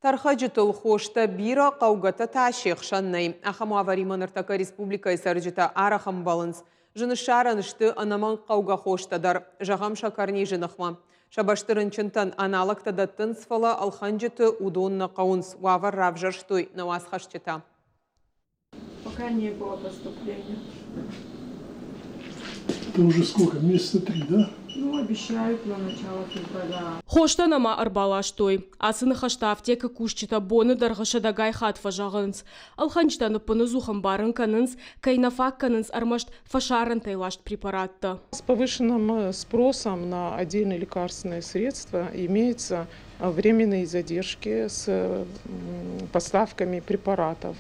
Тӕрхӕджытыл хостӕ бирӕ, хъӕугӕтӕ та се хсӕн нӕй. Ахӕм уавӕримӕ ныртӕккӕ республикӕйы цӕрджытӕ арӕх ӕмбӕлынц. Зын ссарӕн сты ӕнӕмӕнг хъӕугӕ хостӕ дӕр, зӕгъӕм, сӕкӕрнизы ныхмӕ. Сӕ бӕсты рынчынтӕн аналогтӕ дӕттынц, фӕлӕ ӕлхӕнджыты уыдон нӕ хъӕуынц. Уавӕр равзӕрстой нӕ уацхӕсджытӕ. Пока не было поступления. Это уже сколько? Месяца три, да? Ну, обещают на начало февраля. Хостӕ нӕма ӕрбаластой. Ацы ныхӕстӕ афтекы кусджытӕ боны дӕргъы сӕдӕгай хатт фӕзӕгъынц. Ӕлхӕнджытӕ ныппыныдзух ӕмбарын кӕнынц, кӕй нӕ фаг кӕнынц ӕрмӕст фӕсарӕнтӕй ласт препараттӕ. С повышенным спросом на отдельные лекарственные средства имеются временные задержки с поставками препаратов.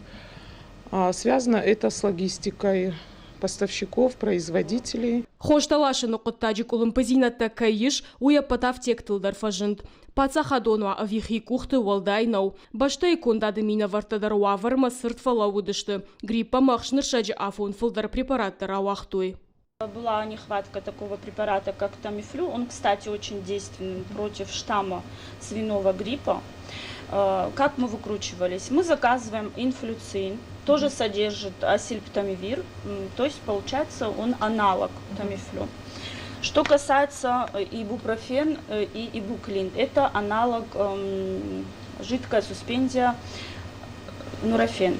Связано это с логистикой поставщиков, производителей. Хостӕ ласыны хъуыддаджы къуылымпыдзинӕдтӕ кӕй ис, уый ӕппӕт афтектыл дӕр фӕзынд. Паддзахадон уа ӕви хи къухты уӕлдай нӕу. Бӕстӕйы кондады минӕвӕрттӕ дӕр уавӕрмӕ цырд фӕлӕууыдысты. Грипп ӕмӕ ӕхснырсӕджы афон фылдӕр препараттӕ рауагътой. Была нехватка такого препарата, как Тамифлю. Он, кстати, очень действенный против штамма свиного гриппа. Как мы выкручивались? Мы заказываем инфлюцин, тоже содержит осельптамивир, то есть получается он аналог Тамифлю. Что касается ибупрофен и ибуклин, это аналог жидкая суспензия нурофен.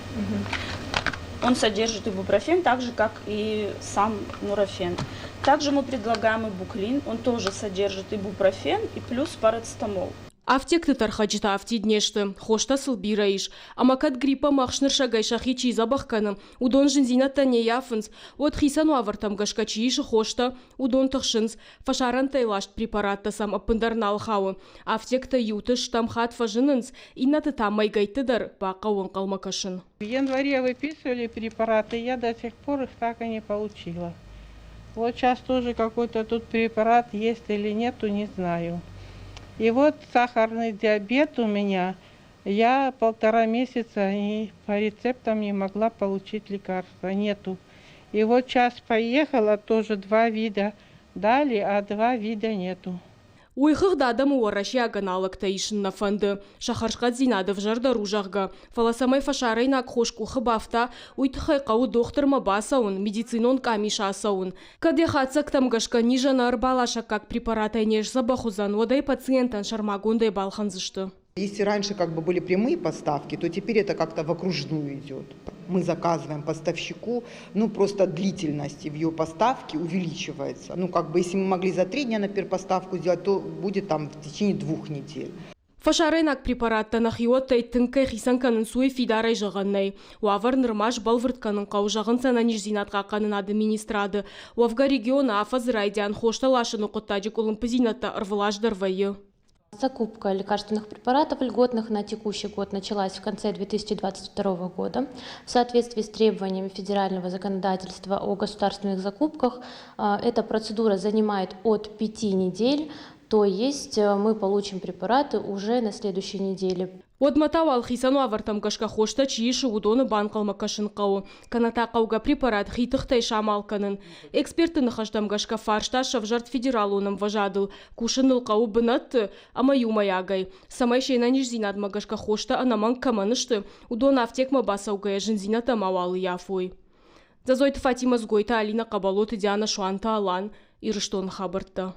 Он содержит ибупрофен, так же, как и сам нурофен. Также мы предлагаем ибуклин, он тоже содержит ибупрофен и плюс парацетамол. Афтекты тӕрхӕджытӕ афтид не сты, хостӕ сыл бирӕ ис. Ӕмӕ кӕд грипп ӕмӕ ӕхснырсӕгӕй сӕхи чи дзӕбӕх кӕны, уыдон зындзинӕдтӕ не ййафынц, уӕд хицӕн уавӕртӕм гӕсгӕ чи исы хостӕ, уыдон тыхсынц. Фӕсарӕнтӕй ласт препараттӕ сӕм ӕппындӕр нал хауы. Афтектӕ иуты стӕм хатт фӕзынынц, иннӕты та мӕйгӕйтты дӕр бахъӕуы ӕнхъӕлмӕ кӕсын. В январе выписывали препараты, я до сих пор их так и не получила. Вот сейчас тоже какой-то тут препарат есть или нету, не знаю. И вот сахарный диабет у меня. Я полтора месяца и по рецептам не могла получить лекарства. Нету. И вот сейчас поехала, тоже два вида дали, а два вида нету. Уый хыгъд адӕмы уӕрӕсейаг аналогтӕ исын нӕ фӕнды, сӕ хӕрзхъӕддзинад ӕвзӕрдӕр у, зӕгъгӕ. Фӕлӕ цӕмӕй фӕсарӕйнаг хос къухы бафта, уый тыххӕй хъӕуы дохтырмӕ бацӕуын, медицинон къамис ацӕуын. Кӕд йӕ хатдзӕгтӕм гӕсгӕ низӕн ӕрбаласӕггаг препаратӕй не сдзӕбӕх уыдзӕн, уӕд ӕй пациентӕн сӕрмагондӕй балхӕндзысты. Если раньше как бы были прямые поставки, то теперь это как-то в окружную идет. Мы заказываем поставщику, ну просто длительность в ее поставке увеличивается. Ну как бы если мы могли за 3 дня, например, поставку сделать, то будет там в течение 2 недель. Фӕсарӕйнаг препараттӕ нӕхиуӕттӕй тынг кӕй хицӕн кӕнынц, уый фидарӕй зӕгъӕн нӕй. Уавӕр нырма сбӕлвырд кӕнын хъӕуы, зӕгъынц ӕнӕниздзинад хъахъхъӕнынады министрады. Уӕвгӕ регионы афӕдзы райдиан хостӕ ласыны хъуыддаджы къуылымпыдзинӕдтӕ ӕрвылаз дӕр вӕййы. Закупка лекарственных препаратов льготных на текущий год началась в конце 2022 года. В соответствии с требованиями федерального законодательства о государственных закупках эта процедура занимает от 5 недель, то есть мы получим препараты уже на следующей неделе. Уӕдмӕ та уал хицӕн уавӕртӕм гӕсгӕ хостӕ чи исы, уыдоны банхъӕлмӕ кӕсын хъӕуы, кӕнӕ та хъӕугӕ препарат хи тыхтӕй самал кӕнын. Экспертты ныхӕстӕм гӕсгӕ фарста сӕвзӕрд федералон ӕмвӕзадыл, кусын ыл хъӕуы бынӕтты ӕмӕ иумӕйагӕй, цӕмӕй се нӕниздзинадмӕ гӕсгӕ хостӕ ӕнӕмӕнг кӕмӕн сты, уыдон афтекмӕ бацӕугӕйӕ зындзинӕдтӕ мауал ӕййафой. Дзӕзойты Фатимӕ, Дзгойты Алинӕ, Хъӕбӕлоты Диана, Суанты Алан, Ирыстоны хабӕрттӕ.